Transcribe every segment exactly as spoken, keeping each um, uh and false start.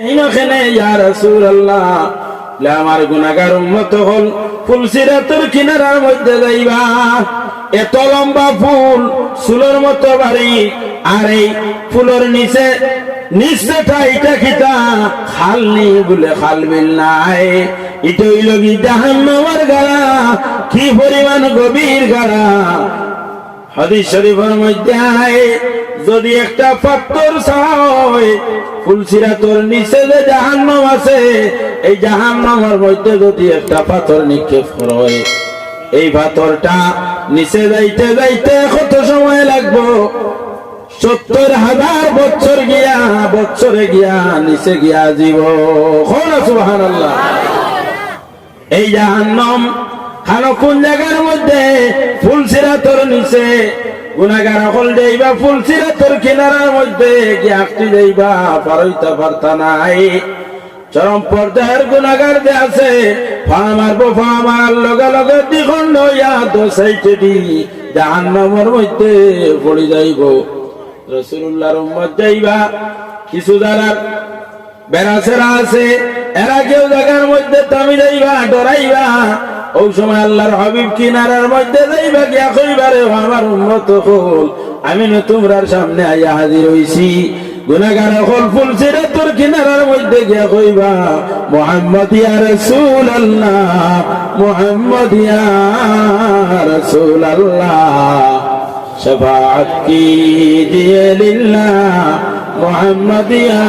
হিনো কেনে ইয়া রাসূলুল্লাহ? বলে, আমার গুনাগার উম্মত অকল ফুলসিরাতর কিনারার মধ্যে যাইবা। এত লম্বা ফুল, চুলর মতো বারিক, আর এই ফুলর নিচে, নিচে ঠাইটা কিতা? খাল নি? বলে, খাল বিল নাই। ইটা অইলো গি জাহান্নামর গাড়া। কি পরিমাণ গভীর গাড়া! হাদিস শরীফর মধ্যে আয়, যদি একটা পাথর চায়, ফুলসিরাতর নিচে যে জাহান্নাম আছে, এই জাহান্নামর মধ্যে যদি একটা পাথর নিক্ষেপ করা হয়, এই পাথরটা নিচে যাইতে যাইতে কত সময় লাগবো? সত্তর হাজার বছর গিয়া, বছরে গিয়া, নিচে গিয়া যিবো। কও না সুবহানাল্লাহ। এই জাহান্নাম খানো কোন জাগার মধ্যে? ফুলসিরাতর নিচে। গুনাগার অকল যাইবা ফুলসিরাতর কিনারার মধ্যে গিয়া আটকি যাইবা, পার অইতা পারতা নায়। চরম পর্যায়র গুনাগার যে আছে, পা মারবো, পা মারার লগে লগে দ্বিখণ্ড অইয়া দুই সাইডেদি জাহান্নামর মধ্যে পড়ি যাইবো। রাসূলুল্লাহর উম্মত যাইবা, কিছু যারার বেড়া ছেড়া আছে, এরা কেউ জাগার মধ্যে থামি যাইবা, ডরাইবা। অউ সময় আল্লাহর হাবিব কিনারার মধ্যে যাইবা, গিয়া কইবা, রে ও আমার উম্মত অকল, আমি নু তুমরার সামনে আইয়া হাজির অইছি। গুনাগার অকল ফুলসিরাতর কিনারার মধ্যে গিয়া কইবা, মুহাম্মদ ইয়া রাসূলুল্লাহ, মুহাম্মদ ইয়া রাসূলুল্লাহ, শাফাআত কিজিয়ে লিল্লাহ, মুহাম্মদ ইয়া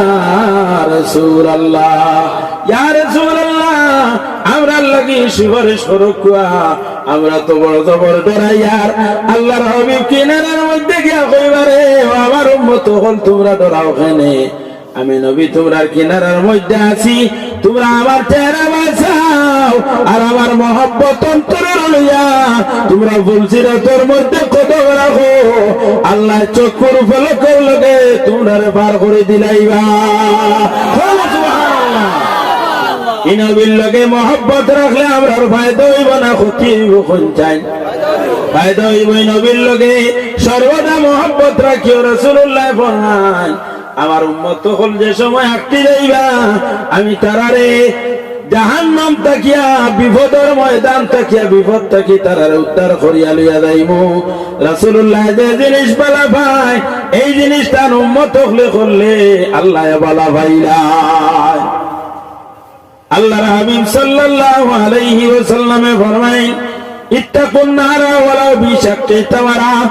রাসূলুল্লাহ। ইয়া রাসূলুল্লাহ, আমরার লাগি সুপারিশ করউক্কা, আমরা তো বড় জবর ডরাইয়ার। আল্লাহর হাবিব কিনারার মধ্যে গিয়া কইবা, রে ও আমার উম্মত অকল, তুমরা ডরাও কেনে? আমি নবী তুমরার কিনারার মধ্যে আছি, তুমরা আমার চেহারাবায় চাও, আর আমার মহব্বত অন্তরো লইয়া তুমরা ফুলসিরাতর মধ্যে কদম রাখো। আল্লায় চক্ষুর পলকর লগে তুমরারে পার করি দিলাইবা। কও সুবহানাল্লাহ। ই নবীর লগে মহব্বত রাখলে আমরার ফায়দা অইবো না ক্ষতি অইবো? কইন চাইন, ফায়দা অইবো। ই নবীর লগে সর্বদা মহব্বত রাখিও। রাসূলুল্লায় ফরমাইন, আমার উম্মত অকল যে সময় আটকি যাইবা, আমি তারারে জাহান্নাম থাকিয়া, বিপদর ময়দান থাকিয়া, বিপদ থাকি তারারে উদ্ধার করিয়া লইয়া যাইমু। রাসূলুল্লায় যে জিনিস ভালা পাইন, এই জিনিস তান উম্মত অকলে করলে আল্লায় ভালা পাইলাইন। আল্লাহর হাবিব সাল্লাল্লাহু আলাইহি ওয়াসাল্লামে ফরমাইন, "ইত্তাকুন নারা ওয়ালাউ বিশাক্কি তামরা।"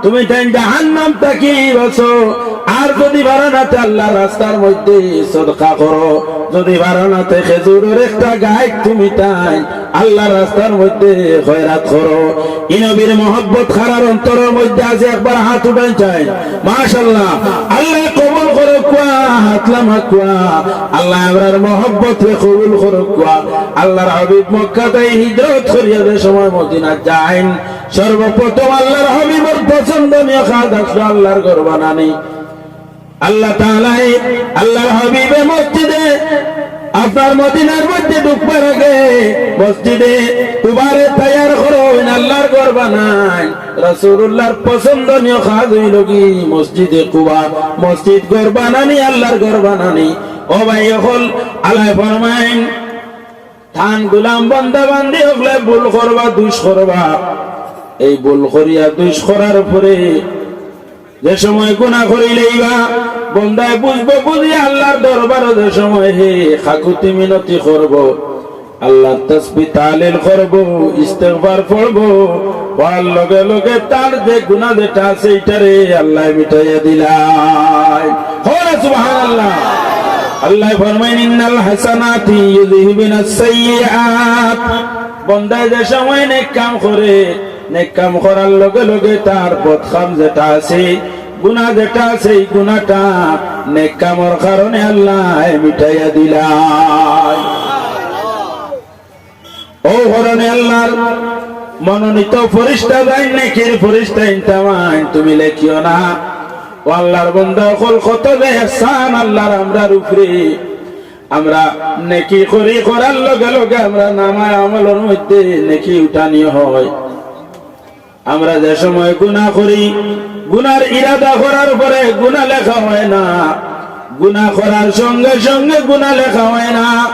তুমি তাইন জাহান্নাম থাকি বাঁচো, আর যদি পারো না তে আল্লাহর রাস্তার মধ্যে সদকা করো, যদি পারো না তে খেজুরর একটা গাছ তুমি তাইন আল্লাহর রাস্তার মধ্যে খয়রাত করো। ই নবীর মহব্বত কারার অন্তরর মধ্যে আছে, একবার হাত উঠাইন চাইন। মাশাআল্লাহ, আল্লায় কবুল করউক্কা, হাত লামাউক্কা। আল্লায় আমরার মহব্বতরে কবুল করউক্কা। আল্লাহর হাবিব মক্কা থাকি হিজরত করিয়া যে সময় মদিনাত যাইন, সর্বপ্রথম আল্লাহর হাবিবর পছন্দনীয় কাজ আছলো আল্লাহর ঘর বানানি। আল্লাহ তাআলায়, আল্লাহর হাবিবে মসজিদে, আপনার মদিনার মধ্যে ঢুকবার আগে মসজিদে কুবারে তৈয়ার করইন, আল্লাহর ঘর বানাইন। রাসূলুল্লাহর পছন্দনীয় কাজ অইলো কি? মসজিদে কুবা, মসজিদ ঘর বানানি, আল্লাহর ঘর বানানি। ও ভাই অকল, আল্লায় ফরমাইন, তান গোলাম বান্দা বান্দি অকলে ভুল করবা, দুষ করবা, এই ভুল করিয়া দুষ করার পরে যে সময় গুনা করিলাইবা, বন্দায় বুঝবো, বুঝিয়া আল্লাহর দরবারো যে সময় হে কাকুতি মিনতি করবো, আল্লাহর তাসবিহ তাহলিল করবো, ইস্তেগফার পড়বো, পড়ার লগে লগে তার যে গুনা যেটা আছে, ইটারে আল্লায় মিটাইয়া দিলাইন। কও না সুবহানাল্লাহ। আল্লায় ফরমাইন, "ইন্নাল হাসানাতি ইউযহিবনাস সাইয়্যিআত।" বন্দায় যে সময় নেক কাম করে, নেক কাম করার লগে লগে তার বদ কাম যেটা আছে, গুনা যেটা আছে, এই গুনাটা নেক কামর কারণে আল্লায় মিটাইয়া দিলাইন। অউ কারণে আল্লাহর মনোনীত ফিরিস্তা যাইন, নেকির ফিরিস্তা ইনতামাইন, তুমি লেখিও না। ও আল্লাহর বন্দা অকল, কত যে ইহসান আল্লাহর আমরার উপরে। আমরা নেকি করি, করার লগে লগে আমরার নামায়ে আমলর মধ্যে নেকি উঠানি হয়। আমরা যে সময় গুনা করি, গুনার ইরাদা করার পরে গুনা লেখা হয় না, গুনা করার সঙ্গে সঙ্গে গুনা লেখা হয় না।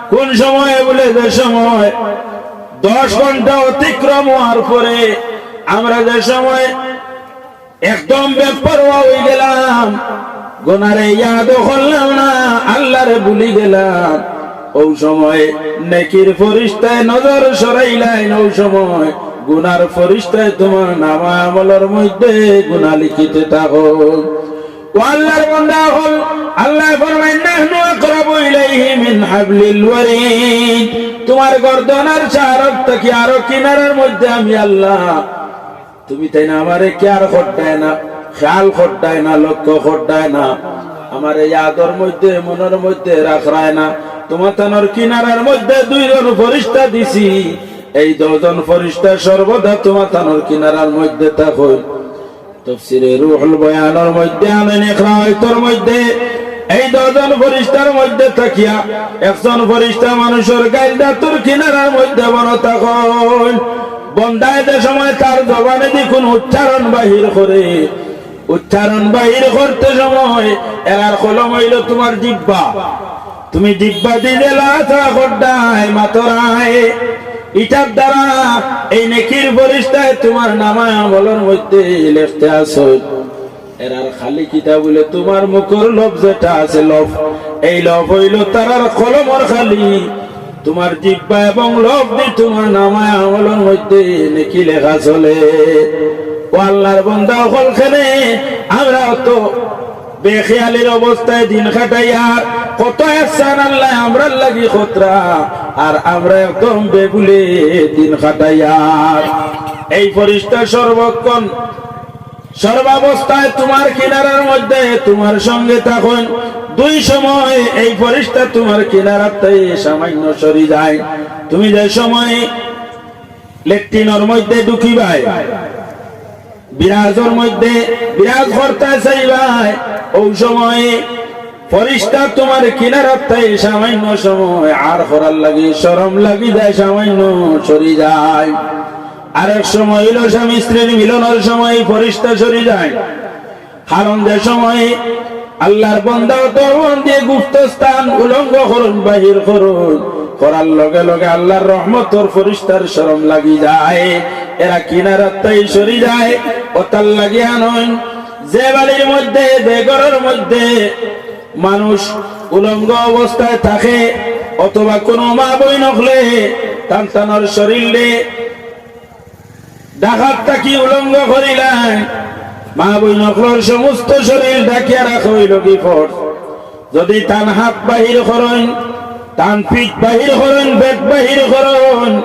কোন সময় বলে? যে সময় দশ ঘন্টা অতিক্রম হওয়ার পরে আমরা যে সময় একদম বেপরোয়া হয়ে গেলাম, গুনারে ইয়াদও করলাম না, আল্লাহরে ভুলি গেলাম, ওই সময় নেকির ফরিস্তায় নজর সরাইলাইন, ওই সময় গুনার ফরিস্তায় তোমার নামা আমলর মধ্যে গুনা লিখিতে থাকো। ও আল্লাহর বান্দা অকল, আল্লায় ফরমাইন, "নাহনু আকরাবু ইলাইহি মিন হাবলিল ওয়ারিদ।" তোমার গর্দনার চারক থাকি আরো কিনারার মধ্যে আমি আল্লাহ। তুমি তাইন আমারে কেয়ার কররায় না, খেয়াল কররায় না, লক্ষ্য কররায় না, আমারে ইয়াদর মধ্যে, মনর মধ্যে রাখরায় না। তোমার তানর কিনারার মধ্যে দুইজন ফরিস্তা দিছি, এই দুইজন ফরিস্তা সর্বদা তোমার তানর কিনারার মধ্যে থাকইন। তফসিরে রুহুল বয়ানর মধ্যে আনইন, ইকরাওয়াইতর মধ্যে এই দুইজন ফরিস্তার মধ্যে থাকিয়া একজন ফরিস্তা মানুষর গাইল দাঁতর কিনারার মধ্যে বনো থাকইন। বন্দায় যে সময় তার জবানে দেখুন উচ্চারণ বাহির করে, উচ্চারণ বাহির করতে সময় এরার কলম অইলো তোমার জিব্বা। তুমি জিব্বা দি যে লাছা কররায়, মাতরায়, ইটার দ্বারা এই নেকির ফরিস্তায় তোমার নামা আমলর মধ্যে লেখতে আছইন। এরার খালি কিতা বলে তোমার মুখর লফ যেটা আছে, লফ, এই লফ অইলো তারার কলমর খালি। তোমার জিব্বা এবং লফ দি তোমার নামা আমলর মধ্যে নেকি লেখা চলে। ও আল্লাহর বান্দা অকল, কেনে আমরা অত বেখেয়ালির অবস্থায় দিন কাটাইয়ার? কত এহসান আল্লায় আমরার লাগি কররা, আর আমরা একদম বেভুলে দিন কাটাইয়ার। এই ফরিস্তা সর্বক্ষণ সর্বাবস্থায় তোমার কিনারার মধ্যে তোমার সঙ্গে থাকইন। দুই সময় এই ফরিস্তা তোমার কিনারাত থাকি সামান্য সরি যায়। তুমি যে সময় লেট্রিনর মধ্যে ঢুকিবায়, বিরাজর মধ্যে বিরাজ করতা চাইবায়, ওই সময় ফরিস্তা তোমার কিনারাত থাকি সামান্য সময় আর করার লাগি শরম লাগি যায়, সামান্য সরি যায়। আরেক সময় অইলো স্বামী স্ত্রীর মিলনর সময় ফরিস্তা সরি যায়। কারণ যে সময় আল্লাহর বান্দা অত মন দিয়া গুপ্ত স্থান উলঙ্গ করইন, বাহির করইন, করার লগে লগে আল্লাহর রহমতর ফরিস্তার শরম লাগি যায়, এরা কিনারাত থাকি সরি যায়। অতার লাগি আনইন, যে বাড়ির মধ্যে, যে ঘরর মধ্যে মানুষ উলঙ্গ অবস্থায় থাকে, অথবা কোনো মা বইন অকলে তান তানর শরীররে ঢাকাত থাকি উলঙ্গ করিলাইন, মা বইন অকলর সমস্ত শরীর ঢাকিয়া রাখা অইলো কি ফরজ। যদি তান হাত বাহির করইন, তান পিঠ বাহির করইন, পেট বাহির করইন,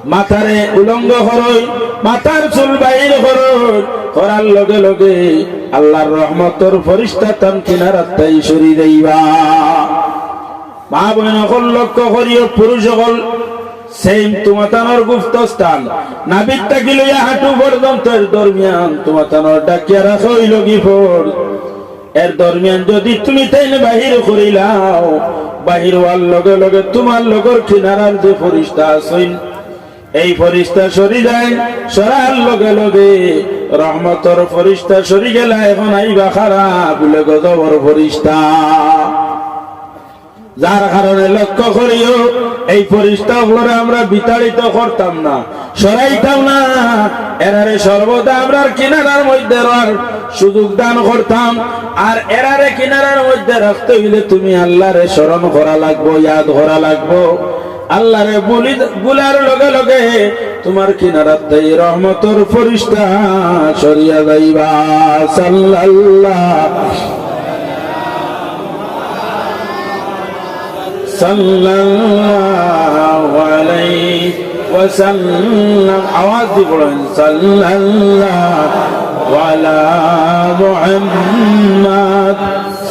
মাথারে উলঙ্গ করইন, মাথার চুল বাহির করইন, করার লগে লগে আল্লাহর রহমতর ফরিস্তা তান কিনারাত থাকি সরি যাইবা। মা বইন অকল লক্ষ্য করিও, পুরুষ অকল, সেম তোমাতানোর গুপ্ত স্থান, নাভিত থাকি লইয়া হাঁটু পর্যন্ত এর দরমিয়ান তোমাতানোর ঢাকিয়া রাখা অইলো কি ফরজ। এর দরমিয়ান যদি তুমি তাইন বাহির করিলাও, বাহির অওয়ার লগে লগে তোমার লগর কিনারার যে ফরিস্তা আছইন, এই ফরিস্তা সরি যায়, সরার লগে লগে রহমতর ফরিস্তা সরি গেলা, এখন আইবা খারা বলে গজবর ফরিস্তা। যার কারণে লক্ষ্য করিও, এই ফরিস্তা অকলরে আমরা বিতাড়িত করতাম না, সরাইতাম না, এরারে সর্বদা আমরার কিনারার মধ্যে রওয়ার সুযোগ দান করতাম। আর এরারে কিনারার মধ্যে রাখতে অইলে তুমি আল্লাহরে স্মরণ করা লাগবো, ইয়াদ করা লাগবো। আল্লাহরে ভুলি, ভুলার লগে লগে তোমার কিনারাত থাকি রহমতর ফরিস্তা সরিয়া যাইবা। সাল্লাল্লাহু সাল্লাল্লাহু আলাইহি ওয়াসাল্লাম। আওয়াজ দি পড়ইন, সাল্লাল্লাহু আলা মুহাম্মাদ,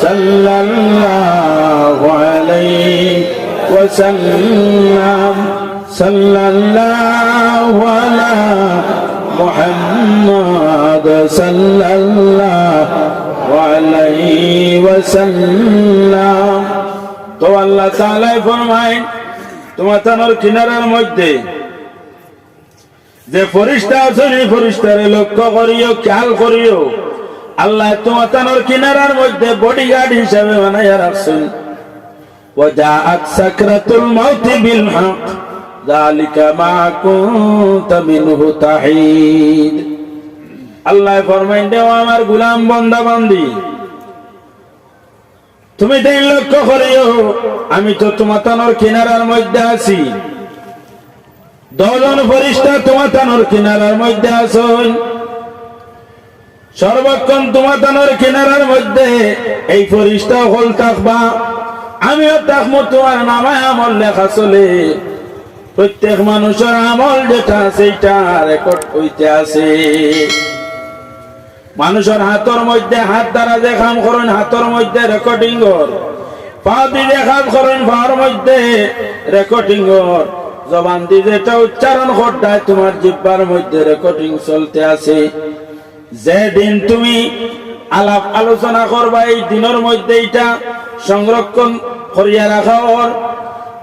সাল্লাল্লাহু আলাইহি ওয়াসাল্লাম, সাল্লাল্লাহু আলা মুহাম্মাদ, সাল্লাল্লাহু আলাইহি ওয়াসাল্লাম। তো আল্লাহ তাআলায় ফরমাইন, তোমাতানোর কিনারার মধ্যে যে ফরিস্তা আছইন, এই ফরিস্তারে লক্ষ্য করিও, খেয়াল করিও। আল্লায় তুমাতানর কিনারার মধ্যে bodyguard হিসাবে বানাইয়া রাখছইন। ওয়াজাআত সাকরাতুল মাউতি বিল হক, যালিকা মা কুনতা মিনহু তাহিদ। আল্লায় ফরমাইন দে, ও আমার গুলাম, বান্দা, বান্দি, তুমি তাইন লক্ষ্য করিও, আমি তো তুমাতানর কিনারার মধ্যে আছি। দশজন ফিরিস্তা তুমাতানর কিনারার মধ্যে আছইন। সর্বক্ষণ তুমাতানর কিনারার মধ্যে এই ফিরিস্তা অকল থাকবা, আমিও থাকমু। তুমার নামায় আমল লেখা চলে, প্রত্যেক মানুষর আমল যেটা আছে, এটা record অইতে আছে। মানুষর হাতর মধ্যে, হাত দ্বারা যে কাম করইন, হাতর মধ্যে recording অর, পাও দি যে কাম করইন, পাওর মধ্যে recording অর, জবান দি যেটা উচ্চারণ কররায়, তুমার জিব্বার মধ্যে recording চলতে আছে। যে দিন তুমি আলাপ আলোচনা করবায়, এই দিনর মধ্যে এটা সংরক্ষণ করিয়া রাখা অর।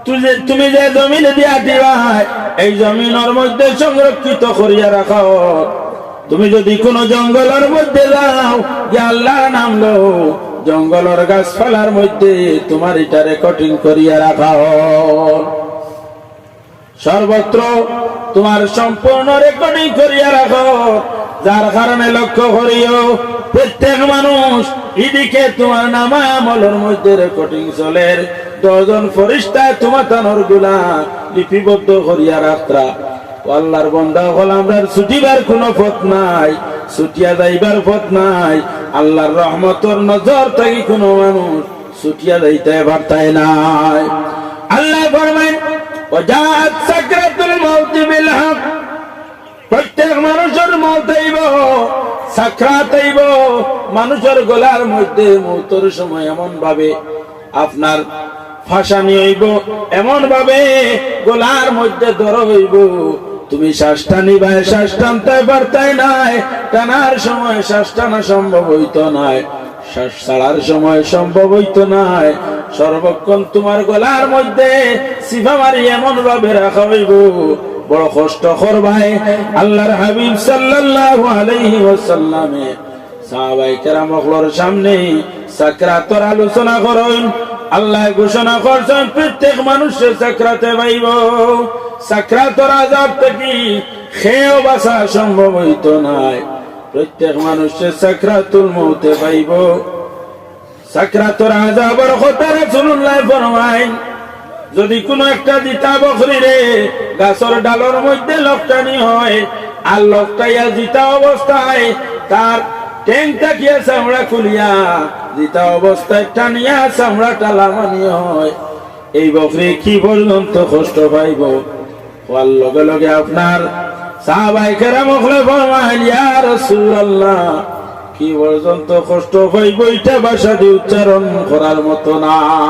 তুমি যে, তুমি যে জমিনে দিয়া দিবায়, এই জমিনর মধ্যে সংরক্ষিত করিয়া রাখা অর। তুমি যদি কুনু জঙ্গলর মধ্যে যাও, গিয়া আল্লাহর নাম লও, জঙ্গলর গাছপালার মধ্যে তুমার এটা recording করিয়া রাখা অর। সর্বত্র তুমার সম্পূর্ণ recording করিয়া রাখো, যার কারণে লক্ষ্য করিও, প্রত্যেক মানুষ এদিকে তুমার নামায় আমলর মধ্যে recording চলের, দশজন ফিরিস্তায় তুমাতানর গুলা লিপিবদ্ধ করিয়া রাখরা। ও আল্লাহর বান্দা অকল, আমরার ছুটিবার কুনু পথ নাই, ছুটিয়া যাইবার পথ নাই। আল্লাহর রহমতর নজর থাকি কুনু মানুষ ছুটিয়া যাইতায় পারতায় নায়। আল্লায় ফরমাইন, "ওয়াজাআত সাকরাতুল মাউতি বিল হক।" প্রত্যেক মানুষর মউত আইবো, সাকরাত আইবো। মানুষর গলার মধ্যে মউতর সময় এমন ভাবে আপনার ফাঁসানি অইবো, এমন ভাবে গলার মধ্যে দড় অইবো, তুমি শ্বাস টানিবায়, শ্বাস টানতায় পারতায় নায়, টানার সময় শ্বাস টানা সম্ভব অইতো নায়। শ্বাস ছাড়ার সময় সম্ভব অইতো নায়। সর্বক্ষণ তুমার গলার মধ্যে চিপা মারি এমন ভাবে রাখা অইবো, বড় কষ্ট করবায়। আল্লাহর হাবিব সাল্লাল্লাহু আলাইহি ওয়াসাল্লামে সাহাবায়ে কেরাম অকলর সামনে সাকরাতর আলোচনা করইন। আল্লায় ঘোষণা করছইন, প্রত্যেক মানুষে সাকরাতে পাইবো। সাকরাতর আযাব থাকি কেউ বাঁচা সম্ভব অইতো নায়। প্রত্যেক মানুষে সাকরাতুল মউতে পাইবো। সাকরাতর আযাবর কথা রাসূলুল্লায় ফরমাইন, যদি কুনু একটা জিতা বকরিরে গাছর ডালর মধ্যে লটকানি হয়, আর লটকাইয়া জিতা অবস্থায় তার ঠেং থাকিয়া চামড়া খুলিয়া জিতা অবস্থায় টানিয়া চামড়াটা লামানি হয়, এই বকরি কি পর্যন্ত কষ্ট পাইবো? হওয়ার লগে লগে আপনার সাহাবায়ে কেরাম অকলে ফরমাইন, "ইয়া রাসূলুল্লাহ, কি পর্যন্ত কষ্ট পাইবো, ইটা ভাষা দি উচ্চারণ করার মতো না।"